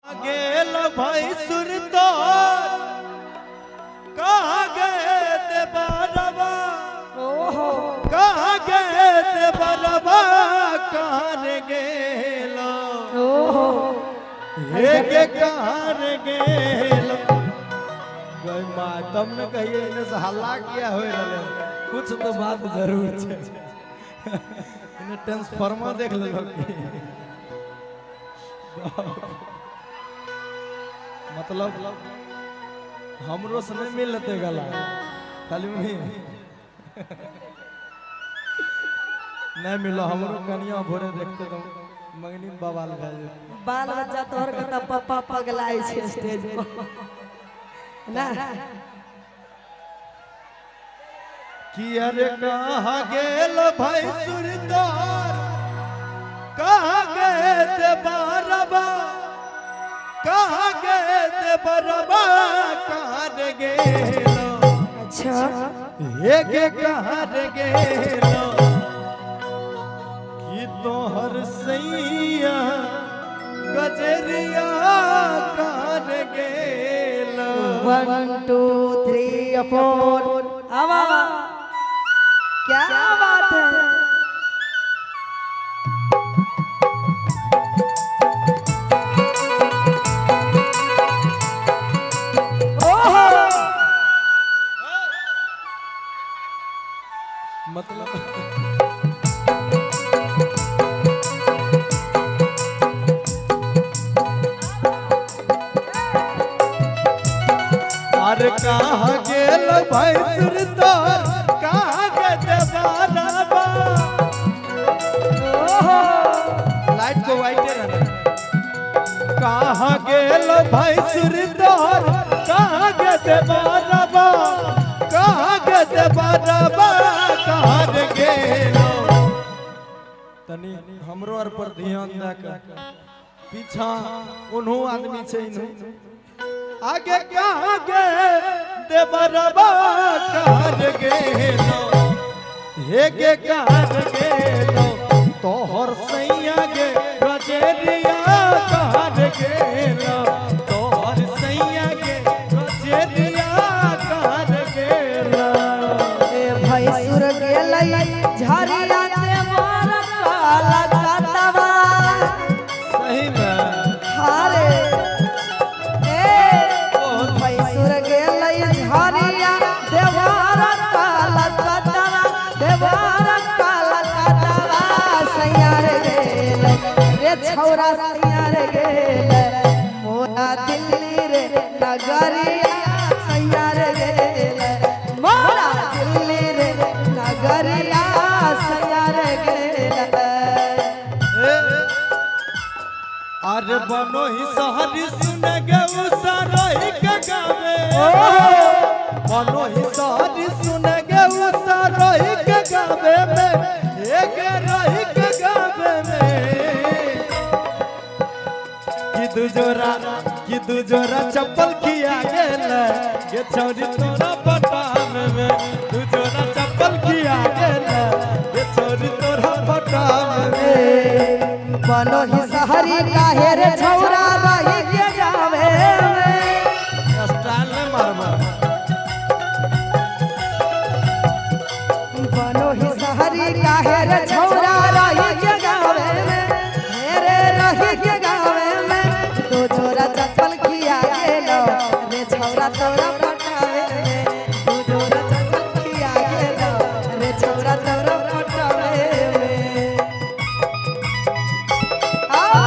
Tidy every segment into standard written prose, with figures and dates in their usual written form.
गेल भैंसुर तोर, कहाँ गए देवरबा, ओहो कहाँ गए देवरबा, कहाँ रे गेलो, ओहो हे गे कहाँ रे गेलो। गई माँ तब ने कहिए इने से हल्ला किया होय रहले, कुछ तो बात जरूर छे। इने ट्रांसफार्मर देख लेलक। मतलब हमरो से नहीं मिलते गला खाली उन्हीं नहीं मिलो। हमरो कनिया भोरे देखते तो मंगनी में बवाल भए जेतै। बाल बच्चा तोहर के त पप्पा पगलाइ छै स्टेज पर ना। कि अरे कहाँ गेल भैंसुर तोर, कहाँ गए देवरबा, कहाँ गए देवरबा, कहाँ रे गेलो, अच्छा हे गे कहाँ रे गेलो। कि तोहर सैया गजरिया कहाँ रे गेलो। 1 2 3 4 आवा, क्या बात है। ओहो मतलब अरे कहाँ गेल भैंसुर तोर, कहाँ गे देवरबा। ओहो लाइट को वाइटे रहना। कहाँ गेल भैंसुर तोर, कहाँ गे देवरबा, कहाँ गे देवरबा, कहाँ रे गेलो। तनी हमरो आर पर ध्यान दे के पीछा ओनहु आदमी छै इनहु आगे कहाँ गे देवरबा, कहाँ रे गेलो, हे गे कहाँ रे गेलो। तोहर सैया गे गजेरिया कहाँ रे गेलो, तोहर सैया गे गजेरिया कहाँ रे गेलो। ए भैंसुर गेलै झरिया देवर काला कतवा। सही में हारे ए भैंसुर गेलै झरिया देवर काला कतवा, देवर काला कतवा, सैया रे गेलै रे छौरा, सैया रे गेलै मोरा दिल्ली रे नगरिया, सैया रे गेलै मोरा दिल्ली रे नगरिया, सैया रे गेलै। अरे बनो ही सहरी सुन गे उसरही के गावे, बनो ही सहरी सुन गे उसरही के गावे में, एक रही के गावे में। कि दू जोड़ा, कि दू जोड़ा चप्पल किया गेल गे छौरी तोरा पटामे में, दू जोड़ा चप्पल किया गेल गे छौरी तोरा पटामे में। बनो ही सहरी काहे रे छौरा रही के गावे में। स्टाइल नहीं मारबा। बनो ही सहरी काहे रे छौरा रही के गावे में, हे रे रही के गावे में। दो जोड़ा चप्पल खिया गेलो रे छौरा तोरा पटावे में, दो जोड़ा चप्पल खिया गेलो रे छौरा तोरा पटावे में। आओ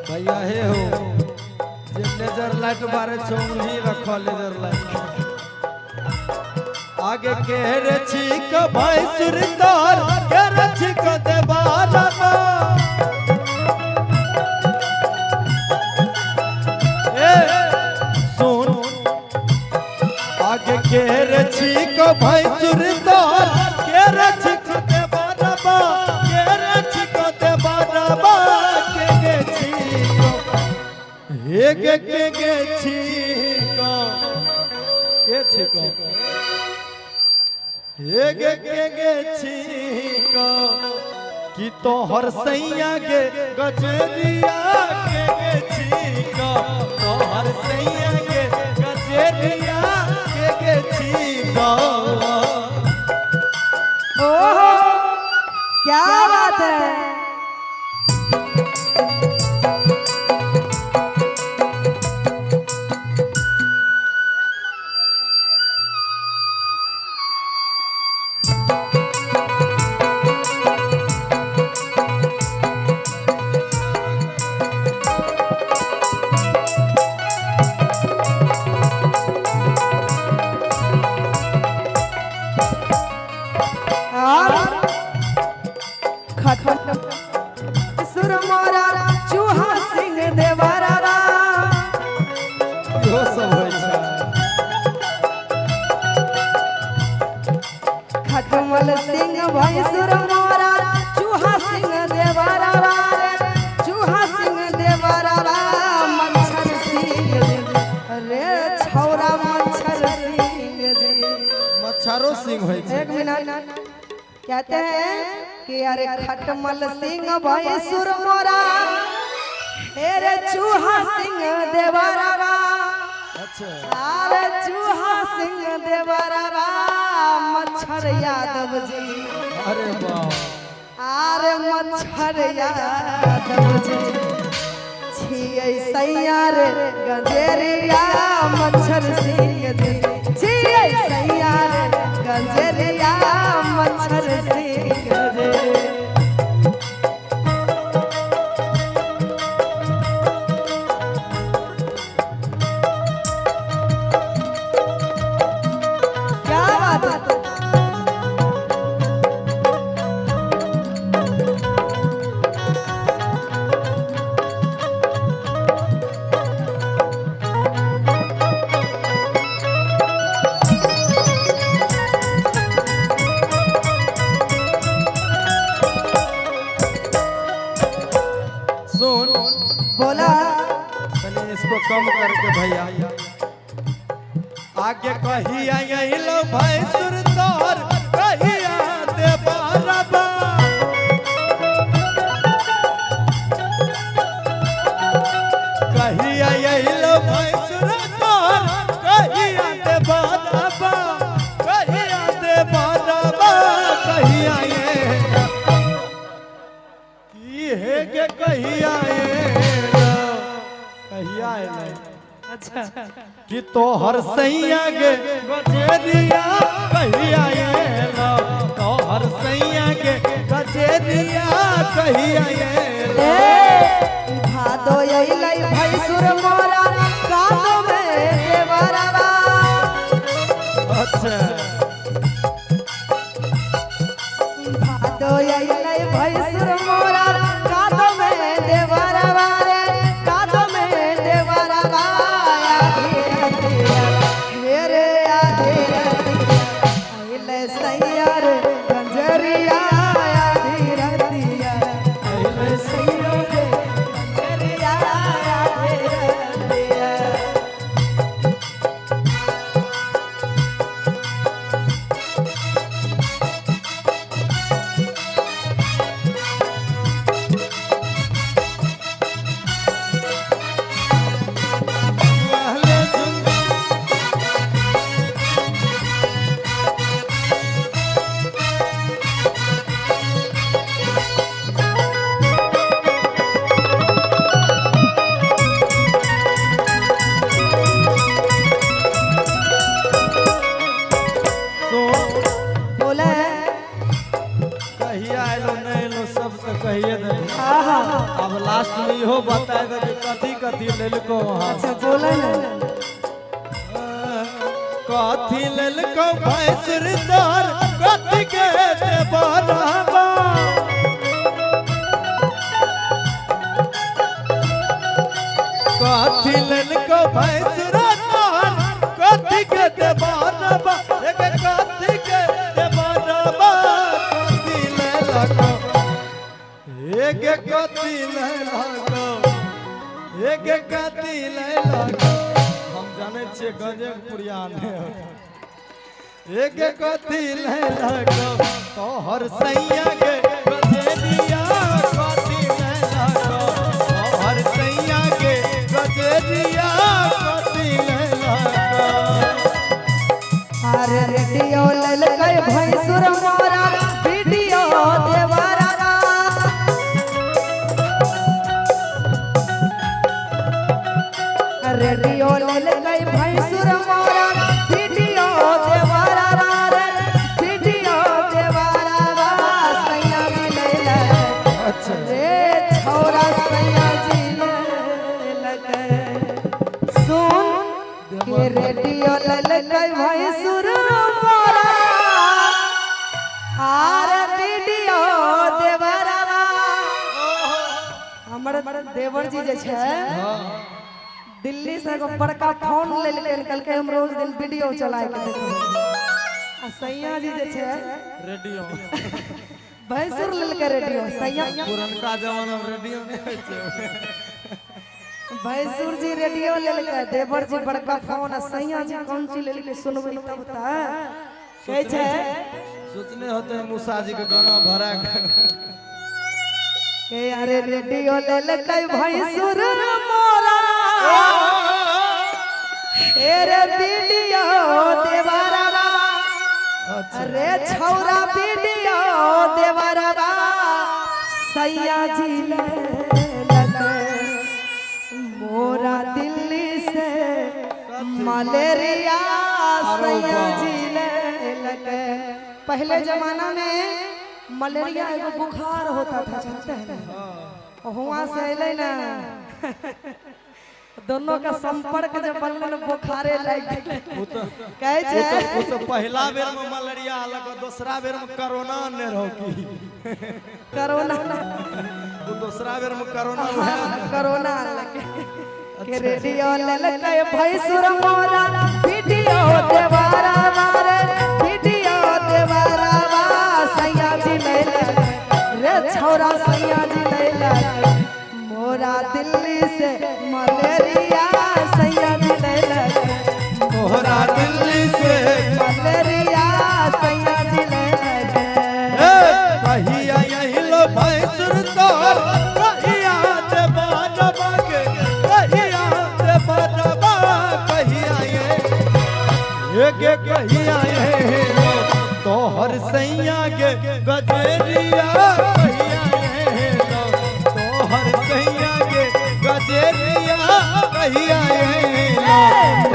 भैया हे हो जे लेजर लाइट बारे छौ उन्हीं रखो लेजर लाइट। आगे के रे छीक भैंसुर तोर, के रे छीक देवरबा। ए सुन, आगे के रे छीक भैंसुर तोर, के रे छीक देवरबा, के रे छीक देवरबा, के गे छीक, हे गे के गे छीक, के छीक, हे हे गे के गे छीको कि तोहर सैया गे गजेरिया के गे छीको तोहर सैया गे गजेरिया के गे छीको। ओहो क्या बात है। और खटखट सुर मोरा चूहा सिंह देवरा इहो सब होइ छै। खटमल सिंह भैंसुर मोरा चूहा सिंह देवरा चूहा सिंह देवरा मच्छर सिंह रे छौरा मच्छर सिंह जी। मच्छरो सिंह होइ छै। एक मिनट, कहते हैं कि अरे खटमल सिंह भैंसुर मोरा हे रे चूहा सिंह देवरा अच्छा अरे चूहा सिंह देवरा मच्छर यादव जी। अरे वाह। अरे मच्छर यादव जी छियै सैया रे गंजेरिया मच्छर सिंह जी छियै सैया रे गंजेरिया मच्छर सिंह जी। क्या बात है। सुन बोला तनी इसको कम करके भैया आगे कहिया अइलो भैंसुर तोर कहिया दे बारबा कहिया अइलो भैंसुर तोर कहिया दे बारबा कहिया दे बारबा कहिया ये की हे के कहिया एलो कहिया एलै अच्छा कि तोहर सैया गे गजेरिया कहिया एलो तोहर सैया गे गजेरिया कहिया एलो। ए भादो अइलै भैंसुर मोरा कादो में देवरवा अच्छा भादो अइलै भैंसुर मोरा कादो में देवरवा रे कादो में देवरवा आधे रतिया हे रे आधे रतिया अइलै सैया रे गंजरिया आधी रतिया अइलै सैया रे गंजरिया आधे रतिया। पहले झुम सुन बोले कहिया एलो नहीं एलो सब तो कहिए दे। आहा अब लास्ट में इहो बताए दे कि कथी कथी लेलको वहाँ। अच्छा बोले ना। कथी लेलको भैंसुर तोर कथी के दे बराबा कथी लेलको भैंसुर तोर कथी के दे बराबा एक कथी के दे बराबा कथी लेलको एक कथी लेलको एक कथी लेलको। हम जानै छियै गंजेक पुरिया नहि होत। एक कथी लेलको तोहर सैया के गजेरिया कथी लेलको तोहर सैया के गजेरिया कथी लेलको। अरे रेडियो ललकै भैंसुर मोरा वीडियो देवरा। रेडियो ललकै भैंसुर मोरा वीडियो देवरा रे वीडियो देवरा सैया जी लैला अच्छा रे छौरा सैया जी ललकै। सुन के रेडियो ललकै भैंसुर मोरा आर वीडियो देवरा। हमर देवर जी जे छै दिल्ली से एगो बड़का फोन लेलकै, कहलकै हम रोज दिन वीडियो चलाय के देखबै। आ सैया जी जे छै रेडियो भैंसुर लेलकै रेडियो सैया पुरनका जमाना में रेडियो नहीं होइ छै। भैंसुर जी रेडियो लेलकै, देवर जी बड़का फोन आ सैया जी कोन चीज लेलकै सुनबै तब त कहै छै। सोचने होते हैं मूसा जी के गाना भरा के के अरे रेडियो लेलकै भैंसुर मोरा हे रे वीडियो देवरा अरे छौरा वीडियो देवरा सैया जी लेलकै मोरा दिल्ली से मलेरिया सैया जी लेलकै। पहले जमाना में मलेरिया एगो बुखार होता था, जानते हैं ना? वहाँ से अलै ना दोनों का संपर्क जब बनल ना बुखारे लागि गेलै। वो तो कहै छै वो तो पहला बेर में मलेरिया अलग दूसरा बेर में कोरोना ने रहो की कोरोना वो दूसरा बेर में कोरोना उहे कोरोना लगे के रेडियो ललकै भैंसुर मोरा वीडियो देवारा मारे वीडियो देवारा सैया जी लैलकै रे छौरा सैया जी लैलकै मोरा दिल्ली से मलेरिया सैया जी लैलकै मोहरा दिल्ली से मलेरिया सैया जी लैलकै। ए कहिया यही लो भैंसुर तोर कहिया ते बाजबा के कहिया ते बाजबा कहिया ये ये कहिया ये लो तोहर सैया के गजेरिया कहिया ये लो तोहर सैया के गजेरिया कहिया ये लो।